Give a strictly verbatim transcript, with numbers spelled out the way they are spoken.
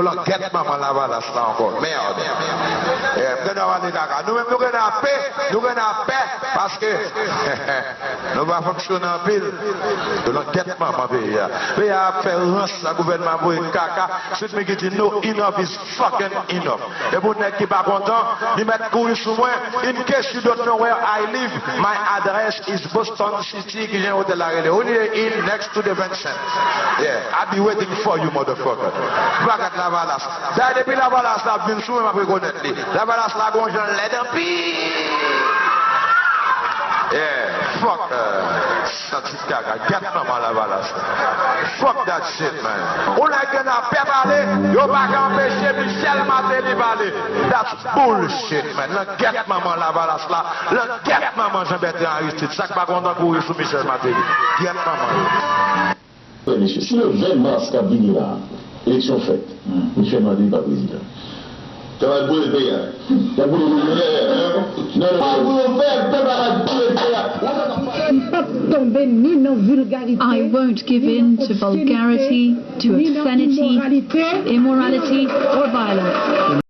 Langèt manman Lavalas la ankò. Merde. Eh, m gen dwa pale kaka. Nou menm nou gen apè, nou gen apè, paske nou pa fonksyone anpil. Langèt manman peyi a. Peyi a ap fè rans, sa gouvènman voye kaka. Sweet Micky di no, enough is fucking enough. E pou nèg ki pa kontan, li mèt kouri sou mwen. In case you don't know where I live, my address is Boston City, ki jan otèl la rele Holiday Inn next to the Vincent. Yeah, I be waiting for you, motherfucker. Bagay Lavalas. Dayè depi Lavalas la ap vin sou mwen, m ap rekonèt li. Lavalas la gon jan lèd anpil. Yeah, fuck, uh, santi kaka, gèt manman Lavalas. Fuck that shit, man. Ou nèg gen nan pè pale, yo pa ka anpeche Michel Martelly pale. That's bullshit, man. Langèt manman Lavalas la, langèt manman Jean Bertrand Aristide. Sa k pa kontan kouri sou Michel Martelly. Gèt manman yo. Mesye, si le ven mas k ap vini la, eleksyon fèt, misye mande li pa prezidan. Sa va boule peyi a. Sa boule peyi a. Non, non, non. Sa boule peyi a. Sa va boule peyi a. M p ap tonbe ni nan vilgarite, I won't give in to vulgarity, to obscenity, immorality, or violence.